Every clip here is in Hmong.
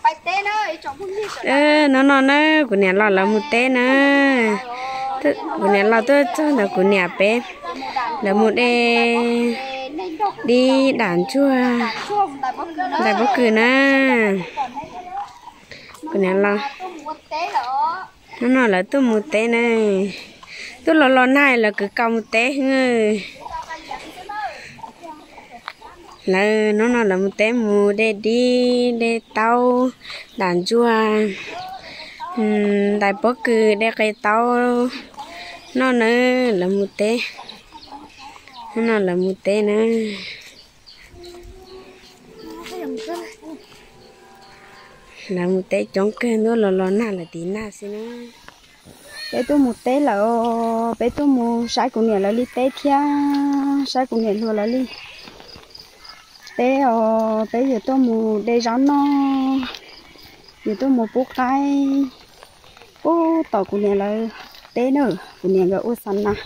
Hnub no na kuv niam los lawv mus teb na. Kuv niam los tuaj txog ntawm kuv niam peb, lawv mus de dib dam ntsuag ntais pob kws na. Kuv niam los, hnub no lawv tuaj mus teb na. Tuaj los los nag lawv kwv kaus mus teb heev. Lawv hnub no lawv mus teb mus de dib de taub dam ntsuag ntais pob kws de qe taub noj na. Lawv mus teb, hnub no lawv mus teb na. Lawv mus teb coob kawg, ntuj los los nag lawv tiv nag xwb na. Peb tuaj mus teb lawm, peb tuaj mus saib kuv niam lawv li teb thiab saib kuv niam hluas lawv li teb os. Peb yuav tuaj mus de zaub noj, yuav tuaj mus pub qaib pub tom kuv niam lawv teb na. Kuv niam nkawd ua xa nas,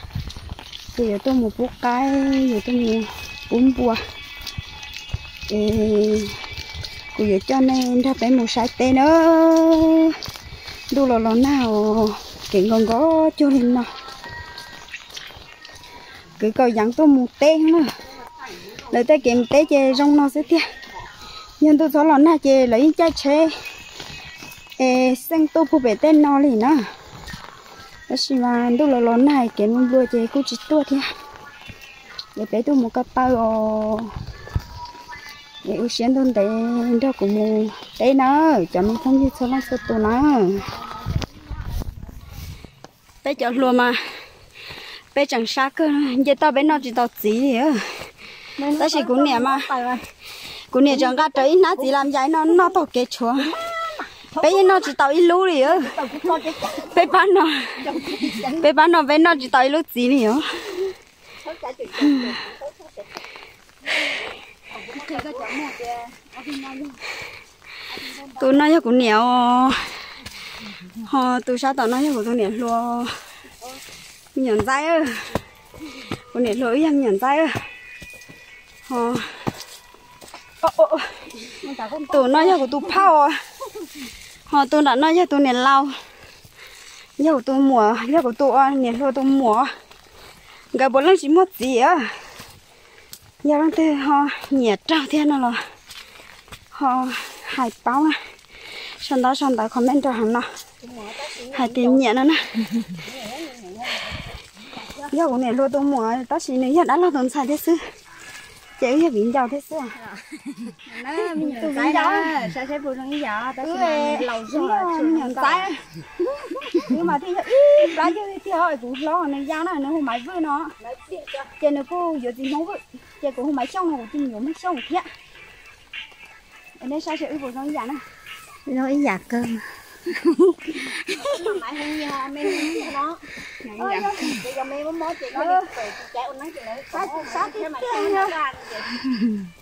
ces yuav tuaj mus pub qaib, yuav tuaj mus pub npua. Es kuv yuav coj nej nrog peb mus saib teb na. Ntuj los los nag os, kev nkos nkos cuag li no. Kwv kaus yeev tuaj mus teb na. Lawv tej kev mus teb ces zoo no xwb tiag. Yog ntuj txhob los nag ces lawv yeej caij tsheb es xeej tuaj puag pem tej no li na. Tab sis mas ntuj los los nag kev nplua nplua ces kuj tsis tuaj thiab. Ces peb tuaj mus ko taw os. Es ua siab ntuj ntev nrog kuv mus teb na, cov me phooj ywg txhua leej txhua tus na. Peb cov hluas mas peb tseem sab kawg, nce toj peb noj tsis tau txiv li. Tab sis kuv niam mas, kuv niam tseem nqa rawv ib hnab txiv las yais no noj taug kev tshuav. Peb yeej noj tsis tau ib lub li. Peb pab no, peb pab no peb noj tsis tau ib lub txiv li os. Tus no yog kuv niam os, ho tus sab tom no yog kuv tus niam hluas, me nyuam ntxaib. Kuv niam hluas wb yog me nyuam ntxaib. Ho tus no yog kuv tus phauj, ho tus nram no yog tus niam laus, yog kuv tus muam, yog kuv tus niam hluas tus muam. Nkawd puav leej tsis muaj txiv. Yog leej twg ho nyiam raug thiab no los ho hais paub na, sau ntaub sau ntawv comment rau hauv no hais tias nyiam no na. Yog kuv niam hluas tus muam tab sis nws yog dab laug tus ntxhais thiab xwb, ces wb yog viv ncaus thiab xwb. Tus viv ncaus, saib saib puas zoo ib yam, tab sis laus zog, me nyuam ntxaib. Wb mas thiaj yog ib plab yawg tiag, kuv hlob nws yau na, nws hu Maiv Vwj no, ces nws kuj yuav txiv Hmoob Vwj, ces kuv hu Maiv Xyooj no kuv cia li yuav Maiv Xyooj thiab. Nej saib seb wb puas zoo ib yam na. Zoo ib yam kawg.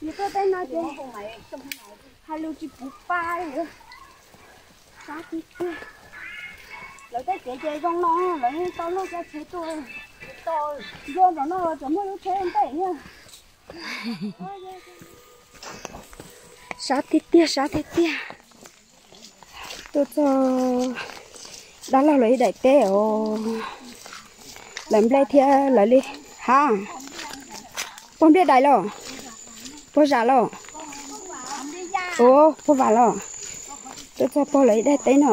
Yus tuaj teb no ces hais lus tsis puv pa li. Sab tiag tiag. Lawv tej kev ces zoo no, lawv tau luaj cov tsheb tuaj. Ncua nram no los tseem muaj lub tsheb ntej thiab. Sab tiag tiag, sab tiag tiag. Tuaj txog dab laug lawv ib daim teb os. Lawv nplej thiab lawv li. Ha, puag nplej dais los? Puag zam los? Ua puag vam los? Tuaj txog puag lawv ib daim teb no,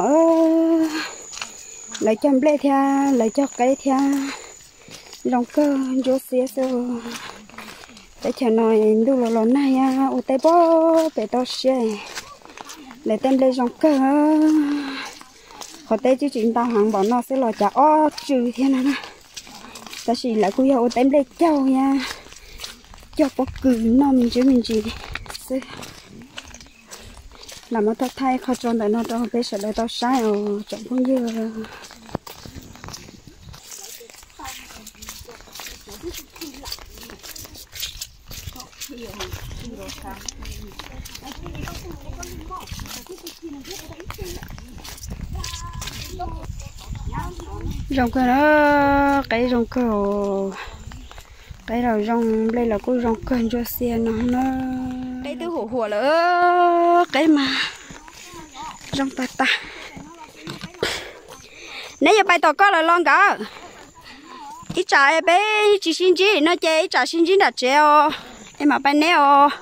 lawv cog nplej thiab lawv cog qeb thiab. Zoo kawg ntsuab xiab xwb. Teb chaws no ntuj los los nag, ua teb puag pem toj siab. Lawv tej nplej zoo kawg. Qhov teb twb tsis ntau heev npaum no xwb los cas ob tsw thiab no na. Tab sis lawv kuj yog ua teb nplej caug thiab cog pob kws noj me ntsis me ntsis xwb. Lam muab thaij thaij qhov tso ntawm no rau peb sawv daws tau saib os tsoom phooj ywg. Zoo kawg na, qeb zoo kawg, qeb los zoo, nplej los kuj zoo kawg ntsuab xiab no na. Qeb twb huam huam lawm, qeb mas Zoo tag tag. Neb yuav pais tom koj lawm los nkawd? Ib tsam peb tsis sib ntsib no ces ib tsam sib ntsib nram tsev os, es mam pais neb os.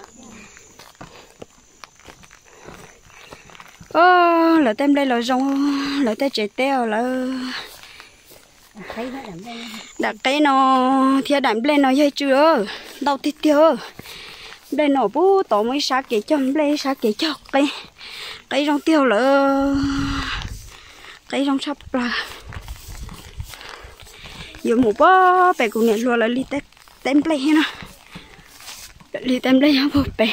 Lawv tej nplej los zoo, lawv tej tsev teb os lawv. Daim qeb no thiab daim nplej no yog ib tsw ntau tiag tiag. Nplej no pub tod muaj ib sab kev cog nplej, ib sab kev cog qeb. Qeb zoo tiag lawm, qeb zoo tshaj plaws. Yuav mus pem kuv niam hluas lawv li teb nplej thiab na. Li teb nplej nyob puag pem.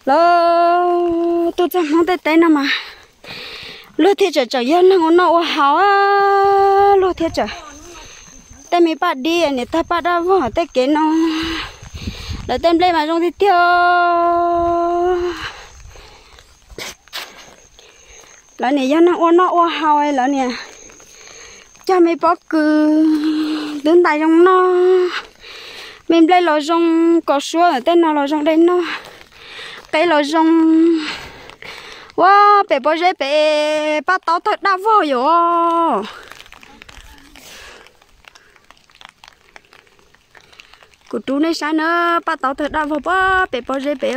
Lawv tuaj txog Hmoob tej teb no mas luag thiaj tseem tseem yog neeg ua noj ua haus, luag thiaj tseem, tej me paj dib niam tais paj dab vog tej kev no, lawv tej nplej mas zoo tiag tiag. Lawv niam yog neeg ua noj ua haus, lawv niam cog me pob kws twb ntais zoo noj, me nplej los zoo, kos suab tej no los zoo dej noj, qeb los zoo. Ua pem pob zeb pem paj taub tawg daj vog yom. Kuv rub nej saib na, paj taub tawg daj vog pem pob zeb pem.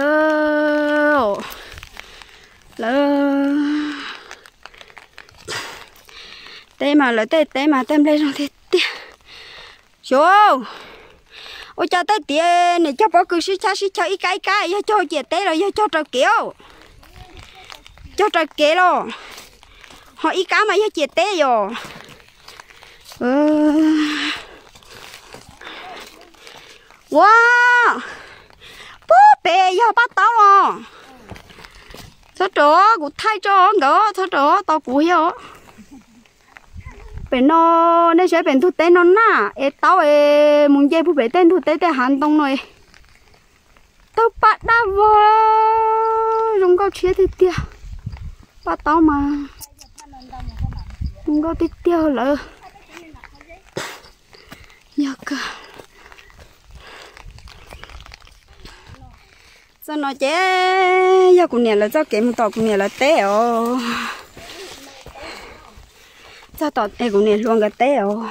Lawv teb mas lawv tej teb mas tej nplej zoo tiag tiag. Xyov ua cas tej tiam niam cog pob kws sib chab sib chaw ib kab ib kab, yog cog ciam teb los yog cog raws kev? Cog raws kev los, ho ib kab mas yog ciam teb yom. Ua, puag pem yog paj taub los. Txhob rau, kuv thaij tso nkawd, txhob rau tau kuv thiab os. Pem no, nej saib pem ntug teb no na, es taub es mus nce puag pem tej ntug teb tej hav ntoo no es tawg paj daj vog, zoo nkauj tshiab tiag tiag. Paj taub mas zoo nkauj tiag tiag lawm. Yog kawg. Txoj no ces yog kuv niam lawv txoj kev mus tom kuv niam lawv teb os. Txog tom es kuv niam hluas nkawd teb os.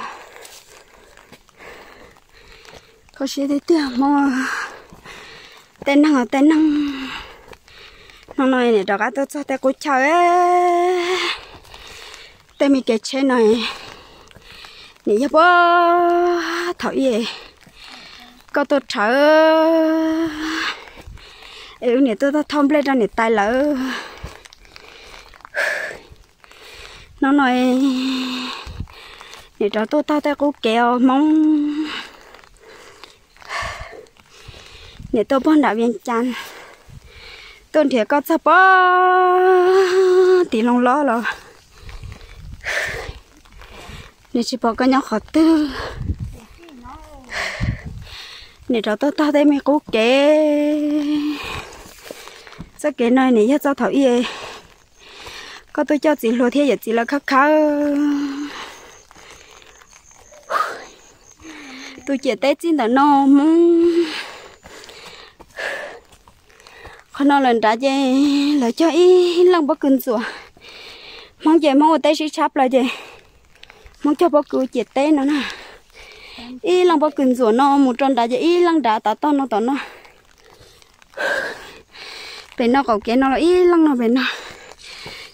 Kho siab tiag tiag Hmoob, tej neeg tej neeg. Hnub no niam rov qab tuaj txog tej qub chaw, tej me kev tsheb no, niam yog puag thaum ub koj tuaj rhawv, es wb niam tuaj thauj nplej rau niam tais lawv. Hnub no niam rov tuaj taug tej qub kev os Hmoob. Niam tuaj puag nram Vias Cas, tuaj nrhiav koj txog puag tim Looj Lob los niam tsis pom koj nyob qhov twg. Niam rov tuaj taug tej me qub kev. Txoj kev no niam yog txoj thaum ub koj tuaj coj txiv hluas thiab yawm txiv lawv khawb khawb. Tus ciam teb txij ntawm no Hmoob. Qhov no lawm nrad ces lawv cog ib leej pob kws ntxuam. Hmoob ces Hmoob ua teb sib tshab plaws ces Hmoob cog pob kws ciam teb no na. Ib leej pob kws ntxuam no mus rau nrad ces ib leej nrad tav toj no tom no. Pem no qaum kev no los ib leej no pem no.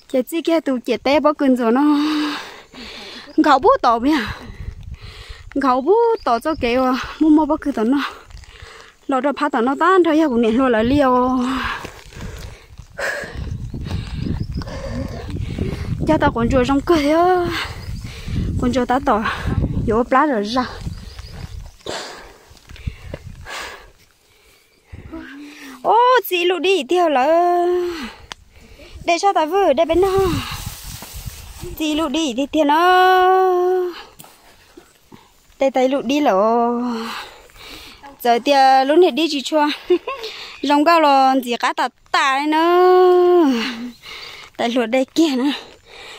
Ces txij kiag tus ciam teb pob kws ntxuam no nkhaus pub tom, nkhaus pub tom txoj kev uas muaj muaj pob kws tom no. Los rau phab tom no tag nrho yog kuv niam hluas lawv li os. Cog tau quav ntsuas zoo kawg thiab. Quav ntsuas tab tom yuav ua plab zom zaws. Ub, txi lub dib tiag lawm. De sab tas vwj de peb noj. Txi lub dib tiag tiag na. De tau ib lub dib lawm. Txawm tias lub niag dib tsis tshua zoo nkauj los ntxim qab tas tas li na. Tais hluas de kiag na.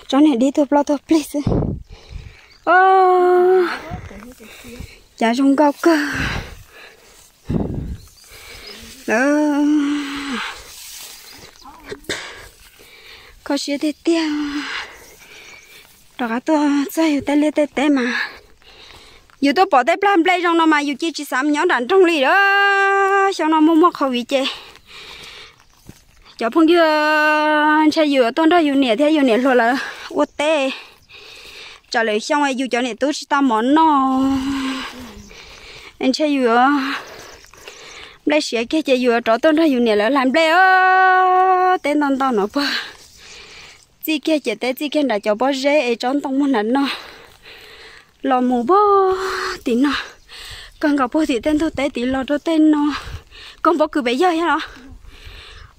Tsob niag dib tuag ploj tuag plig xwb. Cas zoo nkauj kawg. Lawv Kho siab tiag tiag. Rov qab tuaj txog yus tej liaj tej teb mas yus tuaj pom tej plag nplej zoo no mas yus cia tsis xav nyob nram nroog li lawm. Xyoo no muaj muaj qhov viv ces cov phooj ywg ntshe yus yuav tuaj nrog yus niam thiab yus niam hluas lawv ua teb. Tsam lwm xyoo yus cov niam tub tsis tau mov noj, ntshe yus yuav nplej siav kiag ces yus yuav rov tuaj nrog yus niam lawv hlais nplej. Teb ntau ntau no puag txij kiag ciam teb txij kiag nram cov pob zeb es tsob ntoo muag nram no los mus puag tim no, kawg nkaus puag tim tej ntug teb tid los rau tej no. Koog pob kws pem yawg thiab los?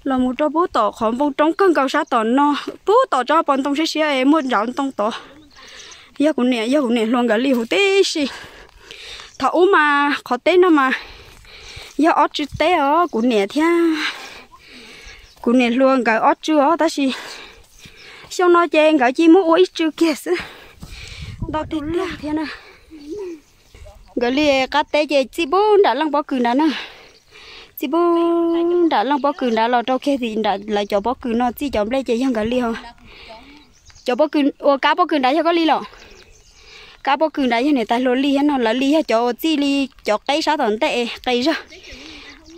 Los mus rau puag tom qhov npoo roob kawg nkaus sab tom no, puag tom tsob pos ntoo siab siab es muaj ntsauv ntoo tod. Yog kuv niam, yog kuv niam hluas nkawd li huv tib si. Thaum ub mas qhov teb no mas yog ob tswv teb os, kuv niam thiab kuv niam hluas nkawd ob tswv os, tab sis xyoo no ces nkawd cia muab ua ib tswv kiag xwb. Ntau tiag tiag thiab na. Nkawd li qab teb ces txij puag nram leej pob kws nrad na, txij puag nram leej pob kws nrad los rau kiag tim nram lawv cov pob kws no txij cov nplej ces yog nkawd li os. Cov pob kws uas kab pob kws nrad yog koj li los? Kab pob kws nrad yog niam tais hluas li thiab no, lawv li yog cov uas txij li cov qeb sab tom ntej qis zog.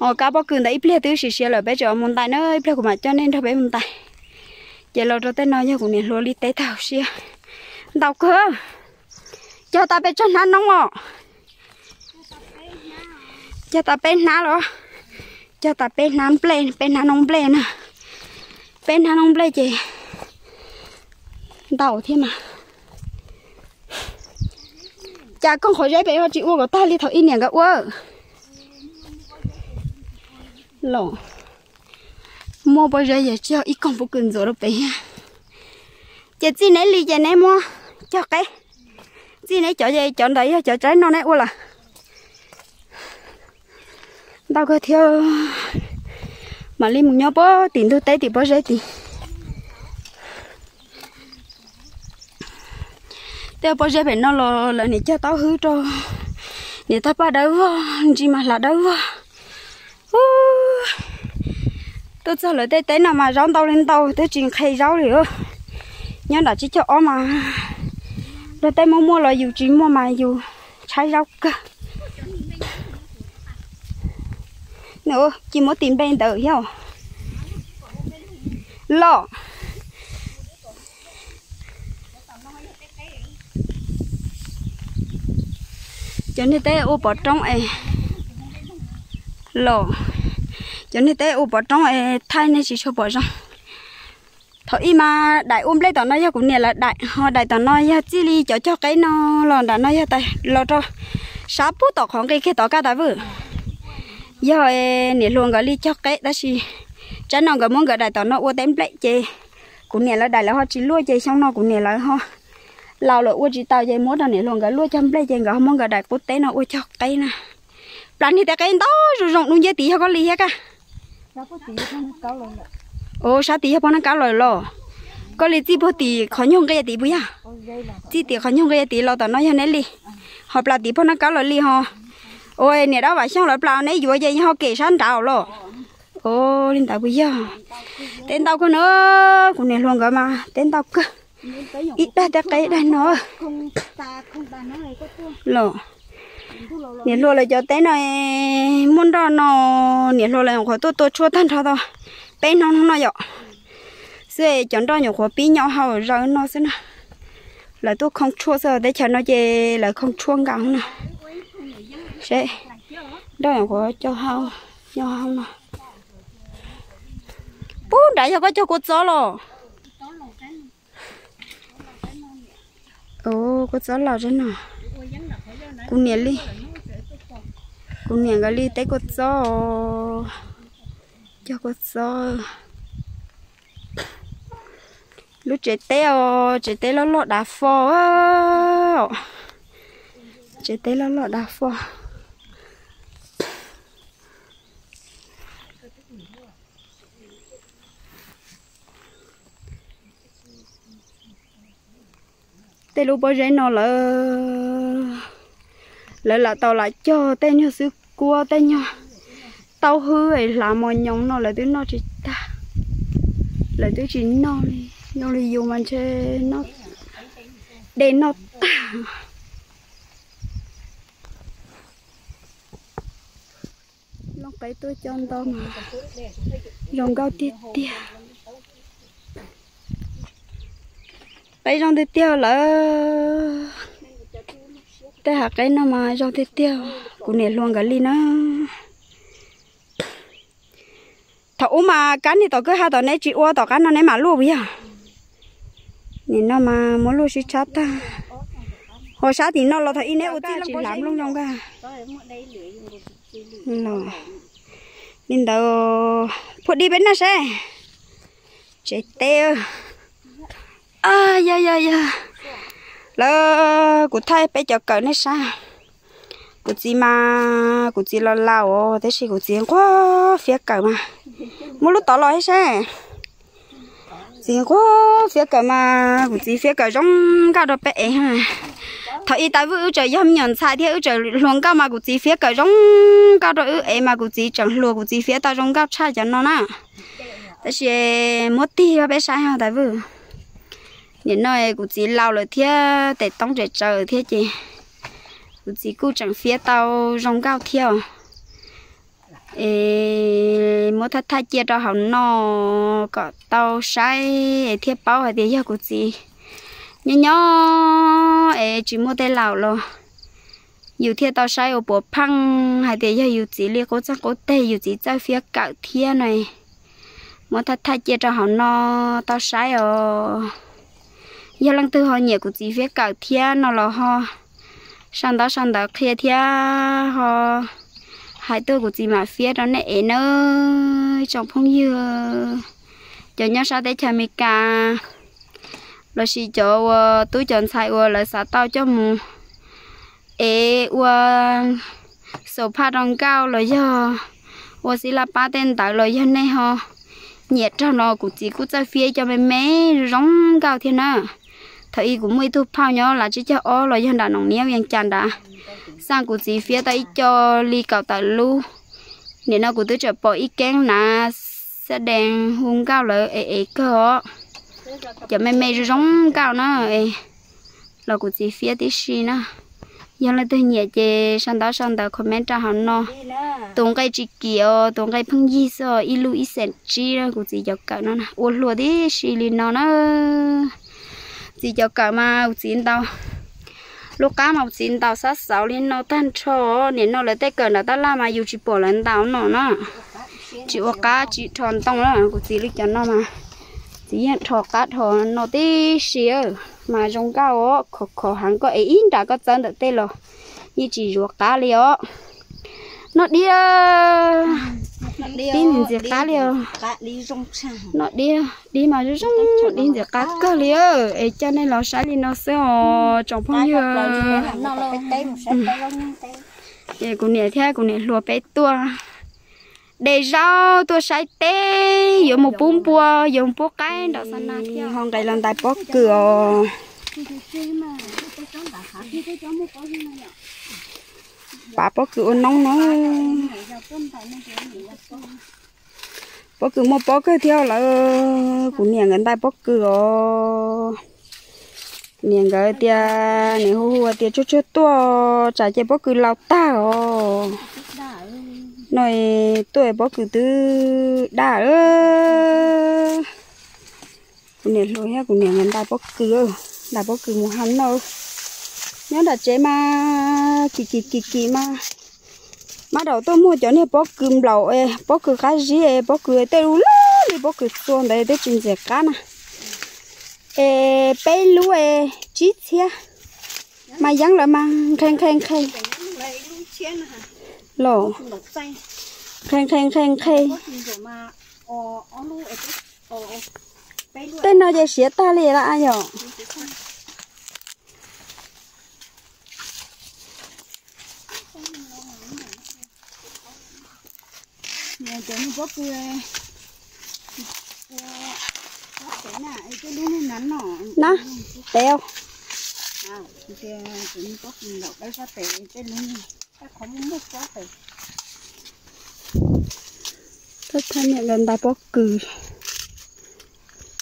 Os, kab pob kws ntawd ib pliag twb siav siav lawm, peb tseem mus ntais na, ib pliag kuv mam coj nej nrog peb mus ntais. Ces los rau tej no yog kuv niam hluas li teb tag siab. Ntau kawg. Cog tas peb tsob hnab noob os. Cog tas peb hnab los? Cog tas peb hnab nplej, peb hnab noob nplej na. Peb hnab noob nplej ces ntau thiab mas. Cas koog qhov zeb pem ho tsis ua kom tag li thaum ib niam nkawd ua? Los muaj pob zeb yog tsis yog ib koog pob kws ntxuav rau pem thiab. Ces txij neb li ces neb muab cog qeb, txij neb cov, cov ntawd yog cov tsaib no neb ua lawm. Ntau kawg thiab. Mam li mus nyob puag tim ntug teb tim pob zeb tid. Tej pob zeb pem no los lawv niam cog taub hwb rau, niam tag paj dawb vog, ntsis mas hlav dawb vog. Tuaj txog lawv tej teb no mas zaub ntau li ntau, twb tsis nqhis zaub li. Nyob nram tsib caug ob mas luag tej muaj muaj los yus tsis muaj mas yus tshaib zaub kawg. Cia muab tis npe ntawd thiab los. Cov niag teb ua pov roob es los, cov niag teb ua pov roob es thaij nej tsis tshua pom zoo. Thaum ib mas daim ua nplej tom no yog kuv niam lawv daim, ho daim tom no yog txij li cov cog qeb no los nram no yog tais los rau sab puag tom qhov nqi kiag tod kaj tas vwj. Yog niam hluas nkawd li cog qeb tab sis tsam no nkawd muab nkawd daim tom no ua teb nplej ces kuv niam lawv daim lawv ho tsis luaj ces xyoo no kuv niam lawv ho laus lawm ua tsis tau ces muab rau niam hluas nkawd luaj cog nplej ces nkawd ho muab nkawd daim qub teb no ua cog qeb na. Plas niag teb qeb ntau zoo zoo dub nciab tid yog koj li thiab kaj? Ua sab tid yog poj nab kab lawm los? Koj li txij puag tim qhov nyuag nqia tid puas yog? Txij tim qhov nyuag nqia tid los tom no yog neb li, ho plas tid poj nab kab lawm li ho. Ua niam dab Vam Xyooj lawv plas neb yuav ces ho kem sab nrad los? Ua li ntawd puas yog? Teb ntau kawg na, kuv niam hluas nkawd mas teb ntau kawg. Ib daig teb qeb ib daig no. Los, niam hluas lawv cov teb no muaj nroj no, niam hluas lawv nyuam qhuav tuaj tua tshuaj tag nrho tau peb hnub no yom. Xwb cov nroj nyuam qhuav pib nyo hau zaws no xwb na. Lawv tuaj khoo tshuaj xwb, teb chaws no ces lawv khoo tshuaj nkaus no. Seb, nroj nyuam qhuav co hau, nyo hau no. Pub nrad yog koj cog kua txob los? Kua txob laus teb no. Kuv niam li, kuv niam nkawd li teb kua txob, cog kua txob. Lub tsev teb os, tsev teb loj loj dav fo. Tsev teb loj loj dav fo. Tej lub pob zeb no lawv, lawv lam tau lam cog tej nyuag xwb kuab tej nyuag taub hwb es hlav mos nyoos no lawv twb noj tsis tag, lawv twb tsis noj li. Zoo li yus mas ntshe noj dej noj tag. Looj qe tuaj coj ntau mas zoo nkauj tiag tiag. Qe zoo tiag tiag lawm. Tej hav qe no mas zoo tiag tiag, kuv niam hluas nkawd li na. Thaum ub mas kab niag tom kwj ha tom neb tsis ua, tom qab no neb mam luaj puas yog? Nim no mas muab luaj sib tshab tag. Ho sab tim no los thaum ub neb ua txij tsis hlav nplooj zoo nkauj. Li ntawd, phuaj dib peb noj seb. Tsev teb. Yog yog yog. Lawv kuv thaij peb cov kawm nej saib. Kuv txiv mas kuv txiv laus laus tab sis kuv txiv nquag fiab kawm mas. Muab lub tod los thiab seb. Txiv nquag fiab kawm mas kuv txiv fiab kawm zoo nkauj rau peb ev. Thaum ub Tais Vwj wb tseem yog me nyuam ntxhais thiab wb tseem hluas nkauj mas kuv txiv fiab kawm zoo nkauj rau wb ev mas kuv txiv tseem hluas kuv txiv fiab tau zoo nkauj tshaj cov no na. Tab sis muab tig rau peb saib os Tais Vwj. Nim no kuv txiv laus lawm thiab tes toob tseem tsawv thiab ces kuv txiv kuj tseem fiab tau zoo nkauj thiab os. Es muab thaj thaj cia rau hauv no kom tau saib es thiaj paub hais tias yog kuv txiv nyob nyob es tsis muaj tej laus los yus thiaj tau saib ua puav pheej hais tias yog yus txiv li qub txeeg qub teg yus txiv txawj fiab kawm thiab no. Muab thaj thaj cia rau hauv no tau saib os. Yog leej twg ho nyiam kuv txiv fiab kawm thiab no los ho sau ntaub sau ntawv qhia thiab ho hais tuaj kuv txiv mam fiab rau nej ev nawb tsoom phooj ywg. Cov nyob sab teb chaws Amelikas lossis cov uas tub cov ntxhais uas lawv xav tau coj mus ev ua xaus phaj rau nkauj los yog ua xib laj pab tej ntawd los yog nej ho nyiam raug no kuv txiv kuj txawj fiab ib co me me zoo nkauj thiab na. Thaum ub kuv muaj ib tug phauj nyob Lav Tsib Caug Ob los yog nram Noom Niab Vias Cas nrad, xaj kuv txiv fiab tau ib co li kaum tawm lub. Nim no kuv twb tseem pom ib keeb na, xab dees hu nkauj lawv ev ev kawg os. Cov me me zoo zoo nkauj na, los kuv txiv fiab tib si na. Yog leej twg nyiam ces sau ntaub sau ntawv comment rau hauv no. Tus nqe tsis kim os, tus nqe pheej yig xwb, ib lub ib xees tsib, kuv txiv cov kawm no ua hluas tib si li no na. Txiv cov kawm mas kuv txiv ntaus, lub qab mas kuv txiv ntaus xab xauv li no tag nrho. Nim no lawv tej kawm nram tab laj mas yus tsis pom lawv ntaus no na. Tsis ua qab tsis rho ntoo na, kuv txiv li cov no mas txiv yeej rho qab rho no tib si, mas zoo nkauj os, khov khov heev, koj ev ib nra koj txawb ntawm tej los yeej tsis zuav qab li os. Noj dib, dib ntxim qab li os. Noj dib, dib mas zoo zoo, dib ntxim qab kawg li. Es coj nej los saib li no xwb os tsoom phooj ywg. Ces kuv niam thiab kuv niam hluas peb tuaj de zaub, tuaj saib teb, yuav mus pub npua, yuav mus pub qaib nram xa nas thiab. Ho nqes los ntais pob kws os. Pav pob kws ua noob no. Pob kws muaj pob kawg thiab lawm, kuv niam nkawd ntais pob kws os. Niam nkawd tias, niam hu hu tias tsuag tsuag tuaj, tsam ces pob kws laus tag os. No tuaj pob kws twb daj. Kuv niam hluas thiab kuv niam nkawd ntais pob kws, ntais pob kws mus hau noj. Nyob nram tsev mas kim kim kim kim mas, mab daum tuaj muag cov niag pob kws nplaum, pob kws qab zib, pob kws tej lub lub li pob kws txua ntawd twb tsis ntxim qab na. Es peb lub tsib txhiab, mas yeeb lawv mas nqhe nqhe nqhe los, nqhe nqhe nqhe nqhe. Tej no ces siav tag li lawm yom. Na, tev. Thaj thaj niam nkawd ntais pob kws.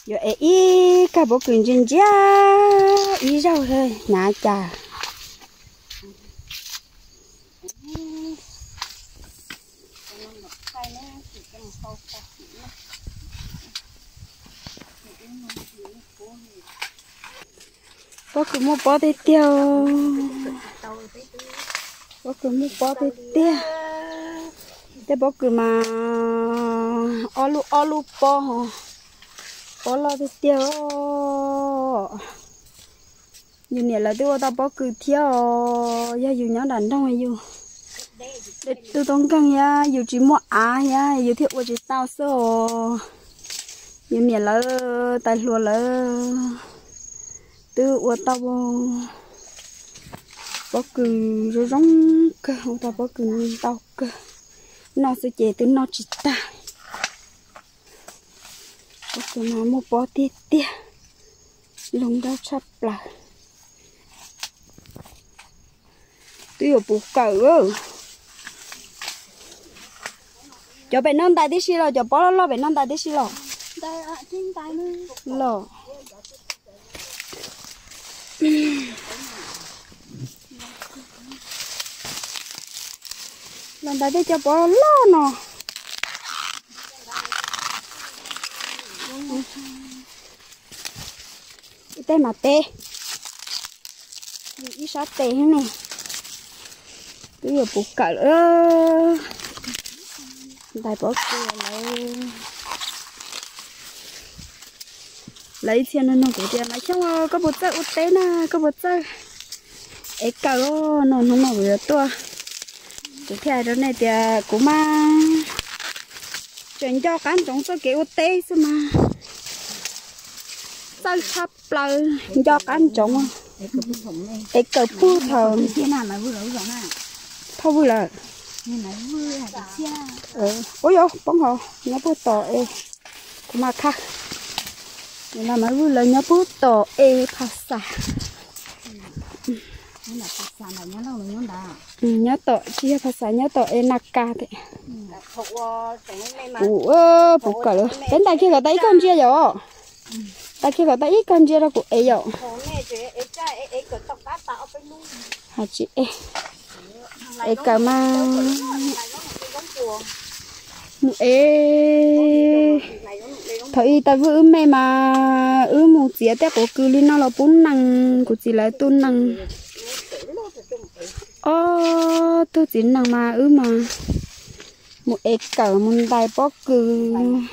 Yuav ev ib kawg pob kws ntsia ntsia ib zaug hnav cas. Pob kws muaj pob tiag tiag. Pob kws muaj pob tiag tiag. Tej pob kws mas ob lub ob lub pob, pob loj tiag tiag. Yus niam lawv twb ua tau pob kws thiab os. Yog yus nyob nram nroog yus de tub tub nkeeg thiab yus tsis muaj av thiab yus thiaj ua tsis tau xwb os. Yus niam lawv tais hluas lawv twb ua tau pob kws zoo zoo kawg, ua tau pob kws ntau kawg, noj xwb ces twb noj tsis tag. Pob kws mas muaj pob tiag tiag, zoo nkauj tshaj plaws. Twb yuav puv kawm. Cov pem no ntais tib si los, cov pob loj loj pem no ntais tib si los? Los. Los ntais tej cov pob loj no. Ib teg mas teb, ib sab tes ne. Twb yuav puv kawm lawm. Ntais pob kws lawv, lawv ib txhia nug nug kuv tias Maiv Xyooj, koj puas txawj ua teb na, koj puas txawj ev kawm no? Hnub no kuv yuav tuaj, kuv thiaj hais rau nej tias kuv mas tseem nco qab ntsoov txoj kev ua teb xwb mas txawj tshaj plaws, nco qab ntsoov. Ev kawm puag thaum Thauj Vwj lawm. Ua yog poob hauv nyob puag tom es kuv mas khaj. Los Maiv Vwj lawv nyob puag tom es phas xas. Nyob tom, tsis yog phas xas, nyob tom es na kas. Kuv puv kawm lawm. Peb ntais kiag kom tau ib kawg ntsia yom. Ntais kiag kom tau ib kawg ntsia rau kuv ev yom. Hais tsis ev, ev kawm mas mus ev. Thaum ub tais Vwj wb me mas wb mus txiav tej quav kws li no los pub nees, kuv txiv lawv tu nees. Ob tug txiv nees mas wb mas mus ev kawm mus ntais pob kws.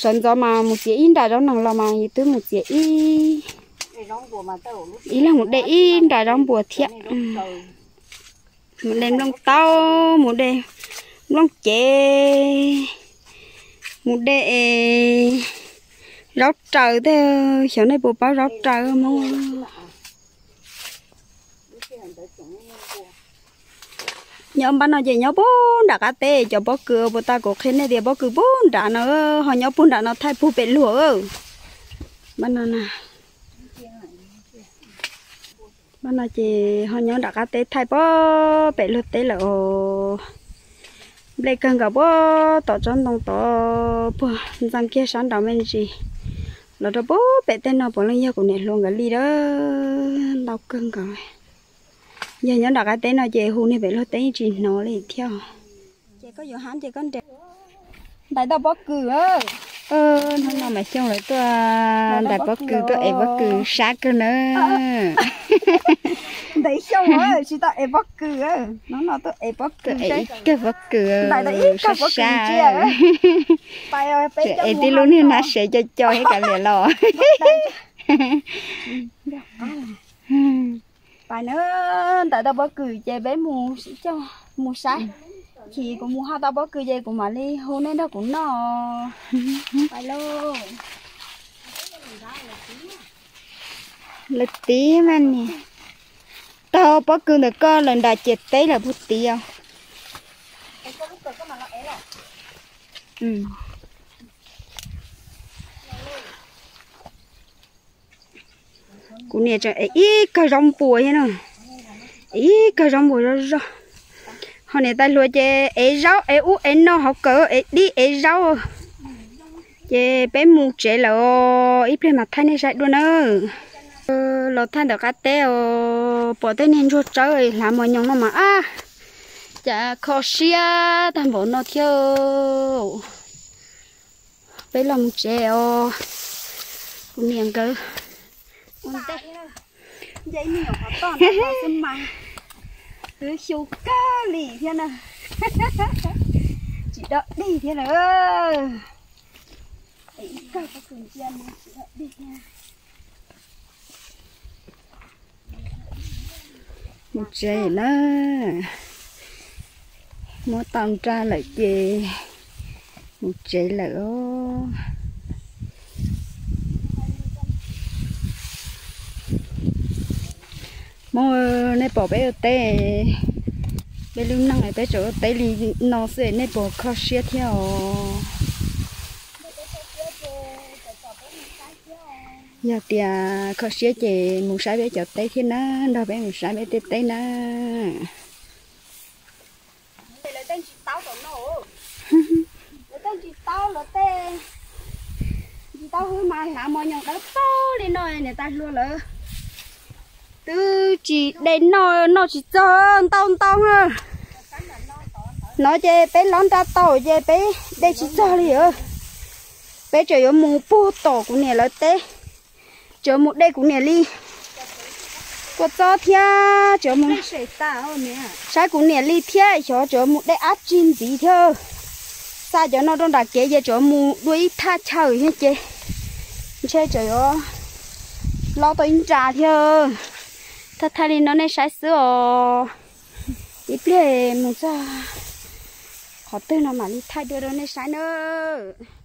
Sawv ntxov mas mus txiav ib nra zaub nees los mas yus twb mus txiav ib, ib leeg mus de ib nra zaub npua thiab. Mus de nplooj taub, mus de nplooj cev, mus de es zaub raws tej. Xyov nej puas paub zaub raws Hmoob? Nyob npab no ces nyob puag nram qab teb, cov pob kws puag ta kuv qhia nej tias pob kws puag nram no, ho nyob puag nram no thaij puag pem luag. Npab no na, npab no ces ho nyob nram qab teb thaij puag pem luag teb lawm os. Nplej kawg nkaus puag tom tsob ntoo tod puag ntxeev kiag sab nraud me ntsis los rau puag pem tej no puav leej yog kuv niam hluas nkawd li a, ntau kawg nkaus. Yog nyob nram qab teb no ces hu niag pem luag teb tsis hnov li thiab. Ces koj yuav hab ces koj nres. Ntais tau pob kws. Hnub no Maiv Xyooj lawv tuaj ntais pob kws, tuaj ev pob kws sab kawg na. Ntais Xyooj tsis tau ev pob kws, hnub no tuaj ev pob kws, ev ib kawg pob kws sab sab. Ev tib lub niag nab sev co co thiab kav liam los. Pais na, ntais tau pob kws ces peb mus, mus saib. Chim kuv mus hau tau pob kws ces kuv mam li hu nej nrog kuv noj. Pais lauj. Lawv tiv mas niam, taug pob kws ntawm koj lawm nram ciam teb lawm puag tid os. Kuv niam tseem ev ib kawg zaub npua thiab na, ev ib kawg zaub npua zoj zog. Ho niam tais hluas ces ev zaub ev ub ev no hauv kawm, ev dib ev zaub. Ces peb mus tsev lawm os, ib pliag mam thaij nej saib dua nawb. Los thaij ntawm qab teb os, pom tej niag ntsuag tsawb hlav mos nyoos no mas ab, cas kho siab tag npaum no thiab. Peb los mus tsev os, kuv niam nkawd ua ntej. Nce ib me nyuam qhov toj ntawd los xwb mas twb xyu kawg li thiab na. Tsis dog dig thiab na. Ib kawg pob kws ntsia no tsis dog dig thiab. Mus tsev na, muab tau nra lawm ces mus tsev lawm os. Muab, nej pom peb ua teb, peb lub neej peb tseem ua teb li no xwb nej puas kho siab thiab os? Yog tias kho siab ces mus saib peb cov teb thiab na, nrog peb mus saib peb tej teb na. Lawv tej ntsis taub tom no, lawv tej ntsis taub, lawv tej ntsis taub hwb mas hlav mos nyoos dawb paug li no, niam tais hluas lawv twb tsis de noj, noj tsis txog, ntau ntau. No ces peb lob nra tau ces peb de tsis txog li. Peb tseem yuav mus puag tom kuv niam lawv teb, tseem mus de kuv niam li kua txob thiab, tseem mus saib kuv niam li thiab, xyov tseem mus de dab tsi ntxiv thiab. Xa cov no rau nram kev ces tseem mus dua ib thaj chaw thiab ces ntshe tseem yuav lob tau ib nra thiab. Thaij thaij li no nej saib xwb os. Ib pliag mus txog qhov twg no mam li thaij dua rau nej saib nawb.